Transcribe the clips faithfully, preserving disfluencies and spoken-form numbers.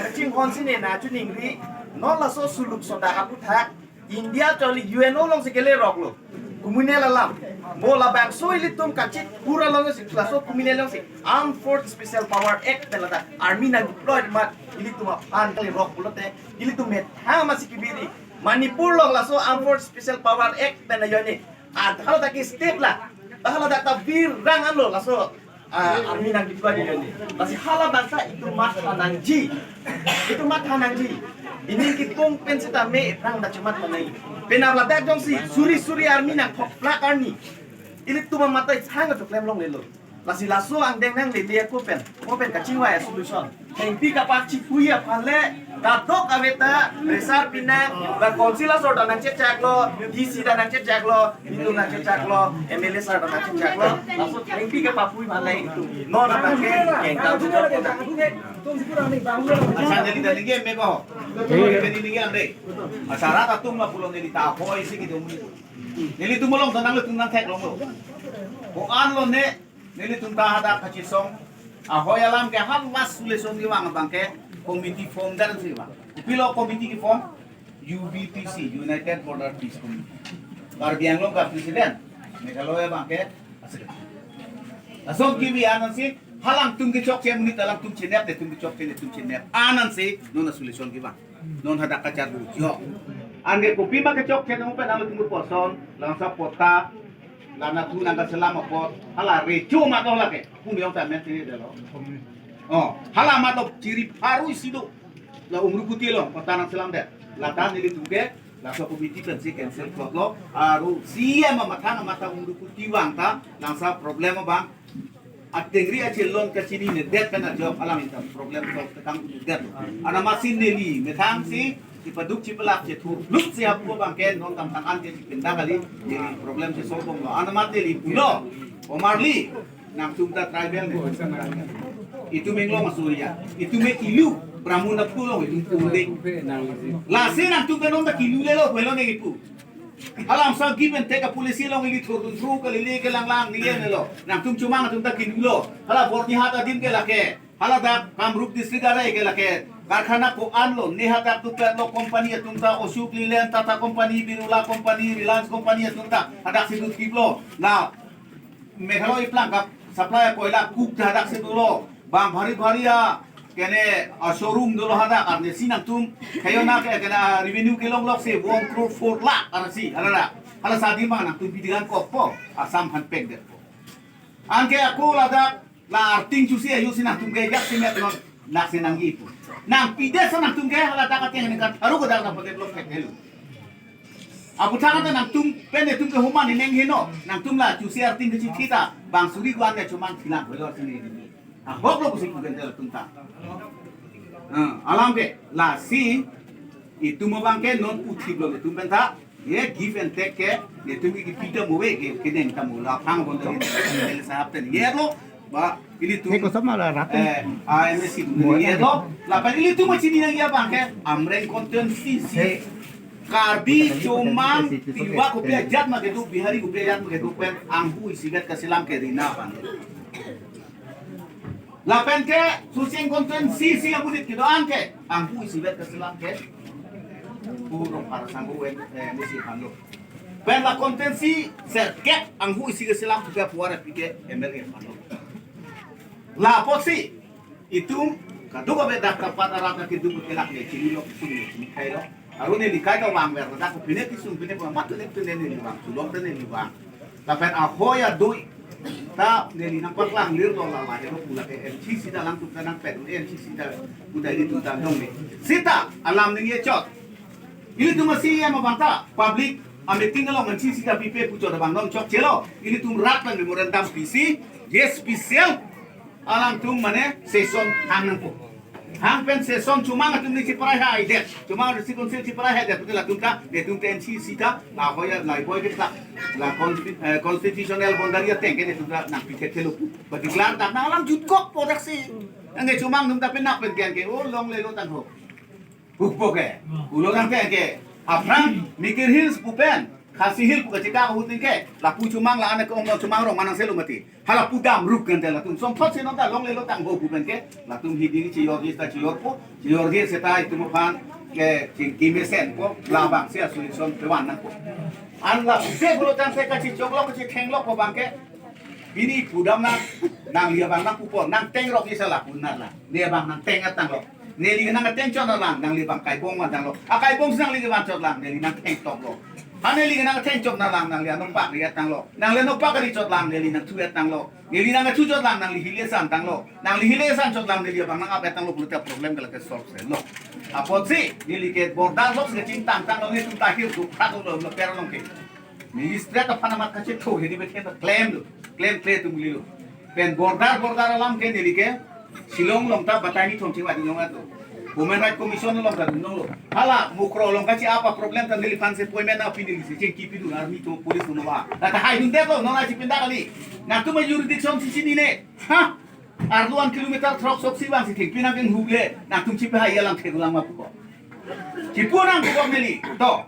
Kachinghon si ne na chuningri, non laso suluk soda aputhak, India choli U N O alongsi keleroklo. Criminal alam. Mo labangso ilitum kachit pura alongsi, laso criminal alongsi Armed Force Special Power Act pen ladak army nang deploy amat ilitum aphan kelerok pulote, ilitum methang masi kebiri. Manipur along laso Armed Force Special Power Act pen ajoine, ah, haladak ke state la, haladak ta bir rang anlo laso, ah, army nang deploy ajoine. Lasi halabangta itum matha nangji. Itum matha nangji. Ining kipung pen seta me rang da chumat nangji. Penap ladak jongsi suri suri army nangthokplak arni, ilitum amat ta ithang atum klemlonglelo. Lasi laso angdeng nanglele ako pen, ako pen kachingvai a-solution. Thengpi kapachipui aphan le, kadokave ta resar pinang, ba council asor ta nangchechaklo, D C ta nangchechaklo, itum nangchechaklo, M L A sir ta nangchechaklo. Laso thengpi kapapui aphan le itum non abangke kengkam jujor koda. Asa neli ta ningje me ko. Neli ta ningje ang de. Asa rat atum lapulo, neli ta hoi si kitum. Nelitum along ta nanglitum nangtheklonglo. Ko-an lo ne, nelitum ta hadak kachesong ahoi alam ke hala solution kevang abangke committee form dar si vang. Kopilo committee ke-form? U B P C, United Border Peace Committee. Karbi Anglong ka president, Meghalaya abangke secretary. Laso kebi ansi, halangtum kechokche monit alangtum chenep, netum kechokche netum chenep ansi non a-solution kevang. Non hadak kachardu jo. Anke kopima kechokche nung pen nangtum person, langsa pota, la nathu nangkaselam apot, hala recho mato lake, pumyong ta men sini delo. Oh, hala mato chiri pharui si do. La Umrukuti along, pota nangselamdet. Lata nelitum ke, laso committee pensi cancel plotlo, aru C M amathang amat ta Umrukuti vang ta, langsa problem abang, atengri achelon kachininedet pen ajok alam ta problem solve tekang unidetlo. Anamat si neli methang si, chipaduk chipalak chethurlut si hapu abangke non tamtang an ke chipinda kali, neli problem si solve bomlo. Anamat neli pulo, Omarli, nangtum ta tribal ne. Itum Inglong aso-eriya. Itum ke kilu, Bramun aphu along itum pu de. Lasi nangtum ke non ta kilulelo, pulo ne kipu. Halabangso give and take a-policy along ili thurdun thru kalile kelanglang ningje nelo. Nangtum chomang atum ta kilulo. Hala Byrnihat adim ke lake. Haladak Kamrup district arai ke lake. Karkhana ko-an lo, ne hadak dupet lo company atum ta, Ashok Leyland, Tata Company, Birla Company, Reliance Company atum ta, hadak si duthiplo. Na Meghalaya iplang kap supply koila kuk ta hadak si dolo. Bang bhari bhari a kene a-showroom dolo hadak, arnisi nangtum khayo na ke kene a-revenue kelong lok si one crore four lakh arsi, hala dak. Hala sadi ma nangtum bidiran kopo, Assam han pek det po. Anke ako ladak la arting chusi ayu si nangtum ke jak si met non, nak si nangji pu. Nangpidet sa nangtum ke haladak ateng ne kan tharu kodak na padevelop ke helu. Aputhak ta nangtum pen netum ke human ineng heno, nangtum la chusi arting ke chithita, bang suri guan ke chomang thilang helo sini. Ahok lo pusi kuken tel tum ta. Ah, alam ke, lasi, itum abangke non puthiplo netum pen ta, ye give and take ke, netum ke pita mo we ke, kedeng ta mo la phang bon dari dari sahab ten ye lo, ba, ilitum. He ko sama la rat. Eh, A M A C tu ye lo, lapen ilitum chini nangji abangke, Amreng constituency si, Karbi chomang, Tiwa kopi ajat ma kedo, Bihari kopi ajat ma kedo pen, anghu isivet kaselam ke rina abang. Lapen ke Soseng constituency si abudit kedo-an ke, anghu isivet kaselam ke, puro para sanggu wen, eh, misi phanlo. Pen la constituency serkep anghu isi kaselam juga puara pike M L A phanlo. La apotsi, itum, kadokave dak kapat arat na keduk kelak ne, chinilo, chinine, chini khailo. Aru neli kai ta vangver, dak pine kisung pine pun, mat ne pine neli vang, tulong pine neli vang. Lapen ahoi adui, ta neli nangpaklang lirlo la la helo pu lake M C C ta alangtum ta nangpet, M C C ta pu ta ilitum ta dong ne. Sita, alam ningje chot. Ilitum a-C E M abang ta, public a-meeting along M C C ta pipe pu chot abang dong chokchelo. Ilitum rat pen memorandum pisi, yes, special alangtum mane session hang nangpo. Hang pen session chomang atum ni chiparai hai det. Chomang atum si council chiparai hai det. Putih latum ta, netum ta M C C ta, la hoya, la boy ta, la consti-, eh, constitutional boundary ateng ke netum ta nangpithe thelo pu. Ba declare ta, na alam jutkok po dak si. Anke chomang atum ta penak pen ke, anke, oh, longlelo tangho. Hukpo ke. Pulo tangte ke. Aphrang Mikir Hills pu pen. Khasi Hills pu kachekak ahut ning ke, lapu chomang la-an ke ong chomang rong manang selo mati. Hala pu damrup kan te latum. Somthot si non ta longlelo tangho pu pen ke, latum hiding chiyor ji ta chiyor po, chiyor ji seta itum aphan ke chingki mesen po, labang si solution kevan nangpo. An la pe pulo tangte kachichoklok kachithenglo po abang ke, pini pudam nang, nangli abang nangpupo, nangteng rok ji sa lapu nar lang. Ne abang nangteng tanglo. Neli nangteng chot nar lang, nangli abang kaibong van tanglo. A kaibong si nangli kevan chot lang, neli nangteng toklo. Ha neli nangteng chot nar lang, nangli anokpak ri tanglo. Nangli anokpak ri chot lang, neli nangthu tanglo. Neli nangthu chot lang, nangli hile san tanglo. Nangli hile san chot lang, neli abang nang-ap tanglo, pulote problem ke lake solve se lo. Apotsi, neli ke border loksi kachingtang tanglo, netum ta hirjup phak lo, lo per along ke. Ministry aphan amat kachetho hedi bethen klemlo, klemkle atum lilo. Pen border, border alam ke neli ke Shillong along ta batai ni thom chingvai dunlong ato. Human Rights Commission along ta dunlonglo. Hala Mukroh along kachi-ap a problem ta neliphan si appointment na pini si chingki pidun army atum police atum ba. Lata haidundetlo, non achi pinda kali. Nangtum a jurisdiction si chinine. Ha? Arlo an kilometer throk sok si vangsi thengpi nangkenghu le. Nangtum chipahai alam thegulang ma puko. Chipu nangpuko neli. To.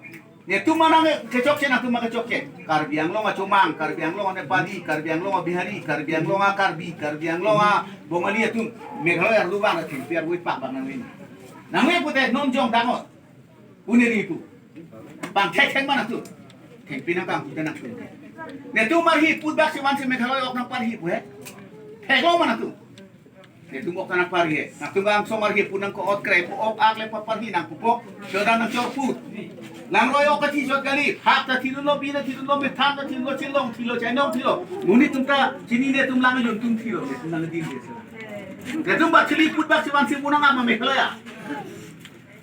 Netum ma nangkechokche, nangtum ma kechokche. Karbi Anglong achomang, Karbi Anglong a Nepali, Karbi Anglong a Bihari, Karbi Anglong a Karbi, Karbi Anglong a Bongali atum Meghalaya arlo van atum piar woi pak bang nangli. Nangli pute non jong dangot. Pu neli pu. Bang thek thek ma nangtum. Thengpi nangkang pu nangtum. Netum marhi put bak si vansi Meghalaya ok nangparhi pu he. Theklo ma nangtum. Netum ok nangparhi. Nangtum kangsong marhi pu nangko-ot krei pu, ok ak le paparhi nangpupo. Chodan nangchor put. Langroi ok kathi chot kali. Hak ta thidunlo, bi ta thidunlo, methan ta thidunlo, chilong thilo, chainong thilo. Monit atum ta chinine, atum lang yun atum thilo. Netum nangdin de. Netum bak chili put bak si vansi pu nang ama Meghalaya.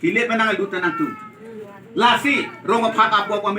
Hile penang alut nangtum. Lasi rong aphak apok